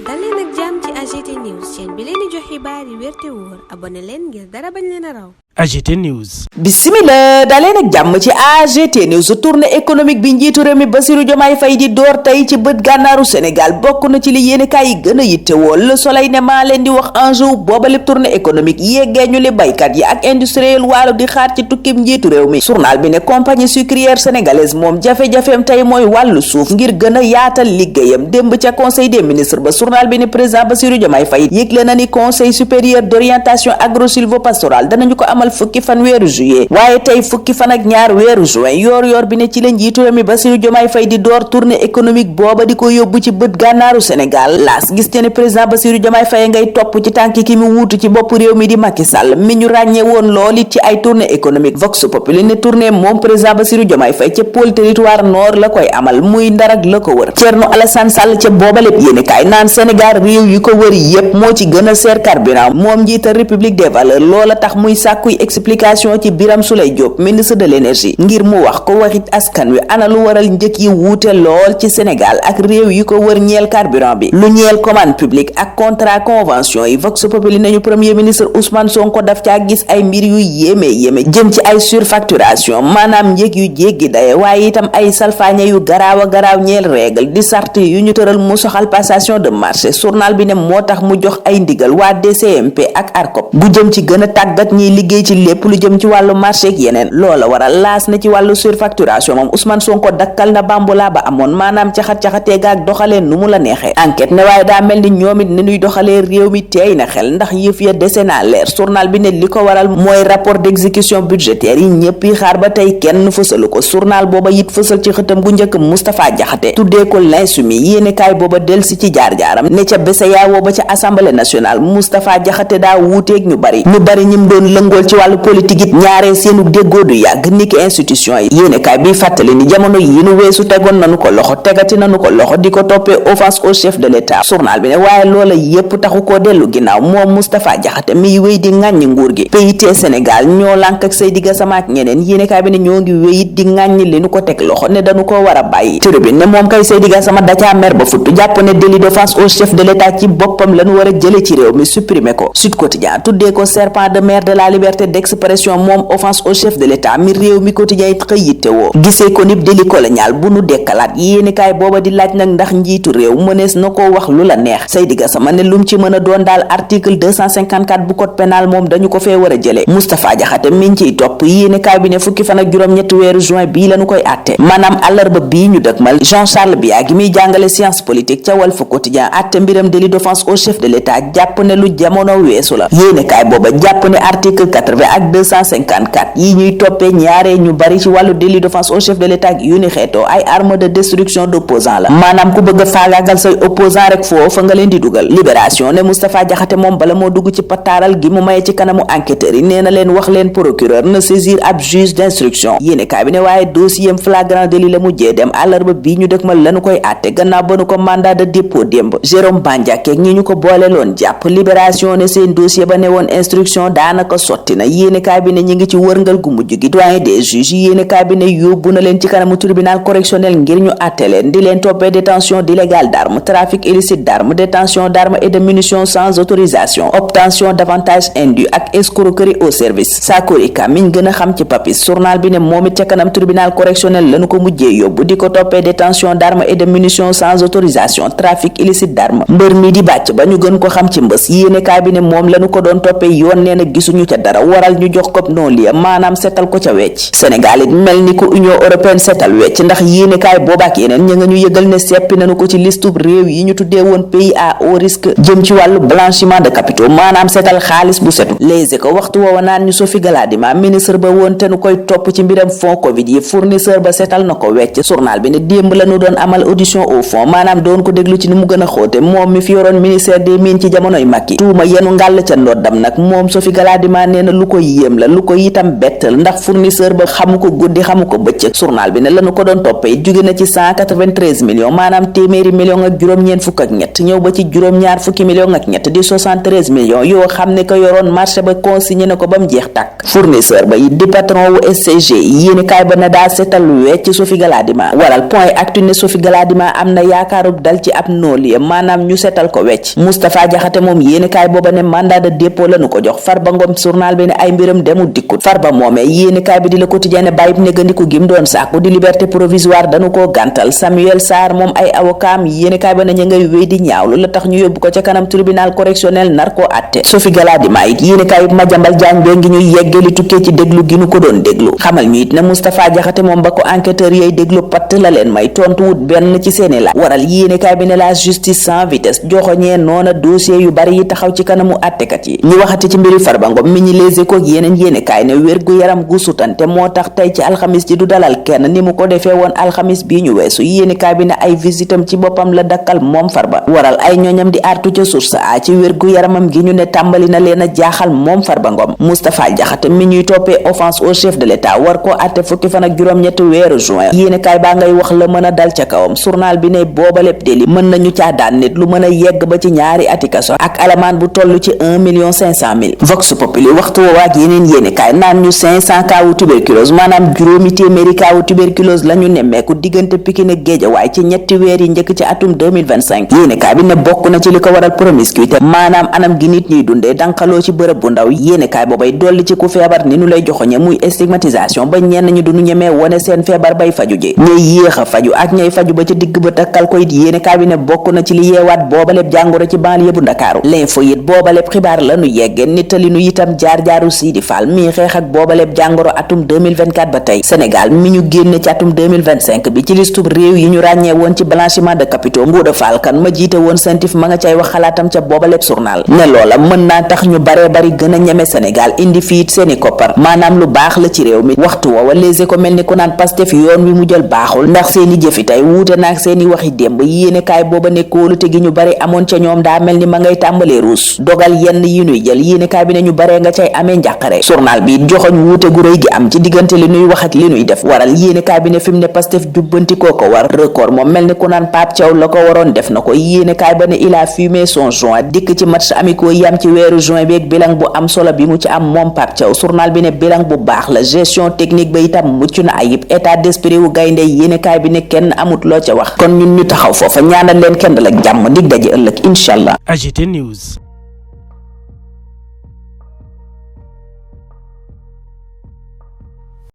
dal leen ak jàmm ci AGT News chaîne bi leen di jox xibaar yi wér te wóor abonné leen ngir dara bañ leen a raw. AGT News. Bismillah daleen ak jàmm ci AGT News tournée économique bi njiitu réew mi Bassirou Diomaye Faye di door tey ci bët gànnaaru Sénégal bokk na ci li yéenekaay yi gën a yittewoo Le Soleil ne maa leen di wax enjeu booba lépp tournée économique yeggee ñu li baykat yi ak industriel waalo di xaar ci tukkim njiitu réew mi journal bi ne compagnie sucrière sénégalaise moom jafe-jafeem tey mooy wàllu suuf ngir gën a yaatal liggéeyam démb ca conseil des ministres ba journal bi ne président Bassirou Diomaye Faye yëgle na ni conseil supérieur d'orientation agro-sylvo-pastorale danañu ko amal fukki fan weeru juillet waaye tey fukki fan ak ñaar weeru juin yoor bi ne ci la njiitu réew mi Bassirou Diomaye Faye di door tournée économique booba di ko yóbbu ci bët gànnaaru Sénégal laas gis te ne président Bassirou Diomaye Faye ngay topp ci tànki ki mu wuutu ci bopp réew mi di Macky Sall mi ñu ràññee woon lool it ci ay tournée économique Vox Populi ne tournée moom président Bassirou Diomaye Faye ca pôle territoire nord la koy amal muy Ndar ak la ko wër Thierno Alassane Sall ca booba lépp yéenekaay naan Sénégal réew yi ko wër yépp moo ci gën a seer carburant moom njiital République des valeurs loola tax muy sàkkuy explication ci Birame Souleye Diop ministre de l'énergie ngir mu wax ko waxit askan wi ana lu waral njëkk yi wuute lool ci Sénégal ak réew yi ko wër ñeel carburant bi lu ñeel commande publique ak contrat convention yi Vox Populi nañu premier ministre Ousmane Sonko daf caa gis ay mbir yu yéeme jëm ci ay surfacturation maanaam njëg yu jéggi daye waaye itam ay salfaañe yu garaaw a garaaw ñeel règle di sart yu ñu tëral mu soxal passation de marché journal bi ne moo tax mu jox ay ndigal waa DCMP ak ARCOP bu jëm ci gën a tàggat ñiy liggéey ci lépp lu jëm ci wàllu marché ak yeneen loola waral laas na ci wàllu surfacturation moom Ousmane Sonko dakkal na bambulaa ba amoon maanaam caxat-caxatee gaak doxalee nu mu la neexee enquête ne waaye daa mel ni ñoom it ni ñuy doxalee réew mi teey na xel ndax yëf ya dese naa leer journal bi ne li ko waral mooy rapport d'exécution budgétaire yi ñëpp yi xaar ba tey kenn fësalu ko journal booba it fësal ci xëtam gu njëkk Moustapha Diakhaté tuddee ko l'insoumis yéenekaay booba delsi ci jaar-jaaram ne ca bese yaawoo ba ca assemblée nationale Moustapha Diakhaté daa wuuteeg ñu bari ñim doon lëngool ci wàllu politique it ñaaree seenu déggoo du yàgg niki institution yi yéenekaay bi fàttali ni jamono yi nu weesu tegoon nanu ko loxo tegati nanu ko loxo di ko toppee offense au chef de l'État journal bi ne waaye loola yépp taxu koo dellu ginnaaw moom Moustapha Diakhaté miy wéy di ŋàññi nguur gi PIT Sénégal ñoo lànk ak Seydi Gassama ak ñeneen yéenekaay bi ne ñoo ngi wéyit di ŋàññi li nu ko teg loxo ne dañu ko war a bàyyi tribune ne moom kay Seydi Gassama dacaa mer ba futtu jàpp ne délit d'offense au chef de l'État ci boppam lañu war a jële ci réew mi supprimer ko Sud Quotidien tuddee ko serpent de mer de la liberté d'expression moom offense au chef de l'État mi réew mi quotidien it xëy yitte woo gisee ko nib délit colonial bu nu dekkalaat yéenekaay booba di laaj nag ndax njiitu réew mënees na ko wax lu la neex Seydi Gassama ne lum ci mën a doon daal article 254 bu code pénal moom dañu ko fee war a jële Moustapha Diakhaté miñ ciy topp yéenekaay bi ne fukki fan ak juróom-ñetti weeru juin bii lañu koy àtte maanaam àllarba bii ñu dëkmal Jean Charles Biagui miy jàngale science politique ca Walf Quotidien àtte mbiram délit d'offense au chef de l'État jàpp ne lu jamono weesu la yéenekaay booba jàpp ne article 80 ak 254 yi ñuy toppee ñaaree ñu bari ci wàllu délit d'offense au chef de l'État ak yu ni xeetoo ay arme de destruction d'opposant la maanaam ku bëgg a faagaagal say opposant rek foofa nga leen di dugal libération ne Moustapha Diakhaté moom bala moo dugg ci pataaral gi mu maye ci kanamu enquêteurs yi nee na leen wax leen procureur na saisir ab juge d'instruction yéenekaay bi ne waaye dossier flagrant délit la mujjee dem àllarba bii ñu dëkmal lañu koy àtte gannaaw ba nu ko mandat de dépôt démb Jérôme Bandiaky ak ñi ñu ko boole loon jàpp libération ne seen dossier ba ne woon instruction daanaka sotti na yéenekaay bi ne ñi ngi ci wërngal gu mujj gi doyen des juges yéenekaay bi ne yóbbu na leen ci kanamu tribunal correctionnel ngir ñu àtte leen di leen toppee détention illégale d'armes trafic illicite d'armes détention d'armes et de munitions sans autorisation obtention d'avantages indus ak escroquerie au service Sakori Ka miñ gën a xam ci papis journal bi ne moom it ca kanam tribunal correctionnel lañu ko mujjee yóbbu di ko toppee détention d'armes et de munitions sans autorisation trafic illicite d'armes mbër mi di bàcc ba ñu gën ko xam ci mbës yéenekaay bi ne moom lañu ko doon toppee yoon nee na gisuñu ca dara waral ñu jox ko non-lieu maanaam setal ko ca wecc Sénégal it mel ni ko Union européenne setal wecc ndax yéenekaay boobaak yeneen ña nga ñu yëgal ne seppi nañu ko ci listub réew yi ñu tuddee woon pays à haut risque jëm ci wàllu blanchiment de capitaux maanaam setal xaalis bu setu Les Échos waxtu woowa naan ñu Sophie Gladima ministre ba woon te nu koy topp ci mbiram fonds Covid yi fournisseur ba setal na ko wecc journal bi ne démb lañu doon amal audition au fond maanaam doon ko déglu ci ni mu gën a xóote moom mi fi yoroon ministère des mines ci jamonoy Macky tuuma yenu ngàll ca ndoddam nag moom Sophie Gladima nee na lu ko yéem la lu ko itam bett la ndax fournisseur ba xamu ko guddi xamu ko bëccëg. journal bi ne lañu ko doon toppee jóge na ci 193 millions maanaam téeméeri millions ak juróom-ñeent fukk ak ñett ñëw ba ci juróom-ñaar fukki millions ak ñett di 73 millions yoo xam ne ko yoroon marché ba consigné na ko ba mu jeex tàkk. fournisseur ba it di patron wu SCG yéeni kaay ba ne daa seetal lu wecc Sophie Gladima waral point actu ne Sophie Gladima am na yaakaarub dal ci ab nooli maanaam ñu seetal ko wecc. Moustapha Diakhaté moom yéeni kaay booba ne mandat de dépôt lañu ko jox Farba Ngom journal bi ne ay mbiram demul dikkut Farba moomee yéeni kaay bi di Le Quotidien ne bàyyib négandiku gim doon sàkku di liberté provisoire dañu koo gàntal. Samuel Sarr moom ay avocat yéeni kaay ba ne ñu ngay wéy di ñaawlu la tax ñu yóbbu ko ca kanam tribunal correctionnel nar koo àtte. Sophie Gladima it yéeni kaay Madiambal Diagne bee ngi ñuy yeggeli tukkee ci déglu gi nu ko doon déglu xamal ñu it ne Moustapha Diakhaté moom ba ko enquêteur yay déglu patt la leen may tontu wut benn ci seeni la waral yéeni kaay bi ne la justice sans vitesse joxoñee noona dossier yu bari yi taxaw ci kanamu àttekat yi. ñu waxati ci mbiri Farba Ngom mi ñi Les Échos ak yeneen yéeni kaay ne wér gu yaram gu sutante moo tax tey ci alxamis ji du dalal kenn ni mu ko defee woon alxamis bii ñu weesu yéeni kaay bi ne ay visitam ci boppam la dakkal moom Farba waral ay ñooñam di artu ca source a ci wér gu yaramam gi ñu ne tàmbali na leen a jaaxal moom Farba Ngom. Moustapha Diakhaté mi ñuy toppee offense au chef de l'état war koo àtte fukki fan ak juróom-ñetti weeru juin yéeni kaay baa ngay wax la mën a dal ca kawam journal bi ne booba lépp déli mën nañu caa daan nit lu mën a yegg ba ci ñaari ati kaso ak alamaan bu toll ci 1,5 million. Vox Populi waxtu woowaak yeneen yéeni kaay naan ñu 500 kaawu tuberculose maanaam juróomi téeméeri kaawu tuberculose la ñu nemmeeku diggante Pikine ak Guédiawaye ci ñetti weer yi njëkk ci atum 2025 yéeni kaay bi ne bokk na ci li ko waral promiscuité maanaam anam gi nit ñuy dundee dankaloo ci bërëb bu ndaw yéeni kaay boobay dolli ci ku feebar ni nu lay joxoñe muy stigmatisation ba ñenn ñi duñu ñemee wone seen feebar bay faju ji ñay yéex a faju ak ñay faju ba ca digg ba takkal ko it yéeni kaay bi ne bokk na ci li yeewaat boobaleb jàngoro ci banlieue bu Ndakaaru l'info it boobaleb xibaar lanu yegge nittali nu itam jaar-jaaru Sidi Fall mi xeex ak boobaleb jàngoro atum 2024 ba tey Sénégal mi ñu génne ci atum 2025 bi ci listub réew yi ñu ràññee woon ci blanchiment de capitaux Ngouda Fall kan ma jiite woon CENTIF ma nga cay wax xalaatam ca boobaleb journal ne loola mën naa tax ñu baree bari gën a ñeme Sénégal indi fiit seeni koppar maanaam lu baax la ci réew mi waxtu woowa Les Échos mel ni ku naan Pastef yoon wi mu jël baaxul ndax seeni jëfi tey wuute naag seeni waxi démb yéene kaay booba ne kóolute gi ñu bari amoon ca ñoom daa mel ni ma ngay tàmbalee ruus dogal yenn yi nuy jël yéene kaay bi ne ñu baree nga cay amee njàqare journal bi joxoñ wuute gu rëy gi am ci diggante li nuy wax ak li nuy def waral yéene kaay bi ne fi mu ne Pastef jubbanti koo ko war record moom mel ni ku naan Pape Thiaw la ko waroon def na ko yéene kaay ba ne il a fumé son joint dikk ci match amicaux yi am ci weeru juin bi ak bilan bu am solo bi mu ci am moom Pape Thiaw journal bi ne bilan bu baax la gestion technique ba itam mucc na ayib état d'esprit wu gaynde yéene kaay bi ne kenn amut loo ca wax kon ñun ñu taxaw foofa ñaanal leen kenn dal ak jàmm dig daje ëllëg incha allah. AGT News.